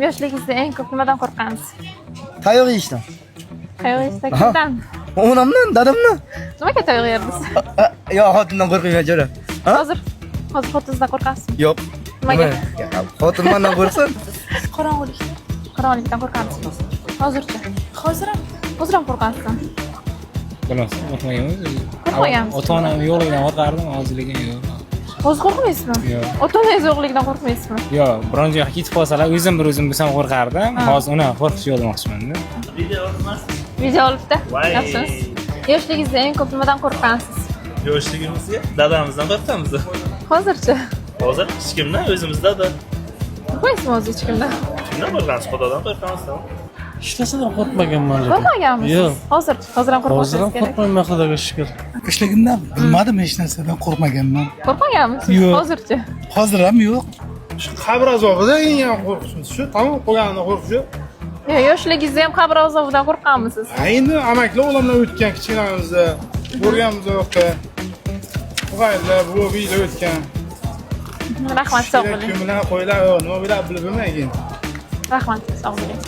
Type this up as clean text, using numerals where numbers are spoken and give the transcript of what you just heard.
Yoshligingizda eng ko'p nimadan qo'rqqansiz? Tayoq yeyishdan. Tayoq yeyishdan kimdan? Onamdan, dadamdan. Nimaga tayoq yerdingiz? Yo'q, xotindan qo'rqmayman, jo'ra. Ha? Hozir xotiningizdan qo'rqasizmi? Yo'q. Nimaga? Xotin mandan qo'rqsin. Qorong'ulikdan. Qorong'ulikdan qo'rqamisiz? Hozircha? Hozir ham. Hozir ham qo'rqasizmi? Bilmadim, qo'rqmaganmiz. Qo'rqmaganmisiz? Ota onam yo'qligidan qo'rqardim, hozir lekin yo'q. Hozir qo'rqmaysizmi? Yo'q. Ota onangiz yo'qligidan qo'rqmaysizmi? Yo'q, biron joyga ketib qolsalar, o'zim bir o'zim bo'lsam qo'rqardim. Ha. Hozir uni qo'rqish yo'q demoqchimanda. Video olibdi. Yaxshimisiz? Yoshligingizda eng ko'p nimadan qo'rqqansiz? Yoshligimizga dadamizdan qo'rqamiz. Hozircha? Hozir hech kimdan, o'zimiz dada. Qo'rqmaysizmi hozir hech kimdan? Kimdan qo'rqamiz? Xudodan qo'rqamiz. Hech narsadan qo'rqmaganman lekin. Qo'rqmaganmisiz? Yo'q. Hozir, hozir ham Hozir qo'rqmasangiz ham kerak. qo'rqmayman, Xudoga shukur. Yoshligimdan bilmadim, hech narsadan qo'rqmaganman. Qo'rqmaganmisiz? Yo'q. Hozircha? Hozir ham yo'q. Shu qabr azobida eng yomon qo'rqishimiz shu, tamom, qolganidan qo'rqish yo'q. Yo'q, yoshligingizda ham qabr azobidan qo'rqqanmisiz? Ha, endi amaklar o'g'limlar o'tgan kichkinamizda borganmiz u yoqqa, bug'aylar, buvi, biylar o'tgan. Rahmat, sog' bo'ling. Ko'milar, qo'ylar, nima bilan bilib bo'lmaydi. Rahmat, sog' bo'ling.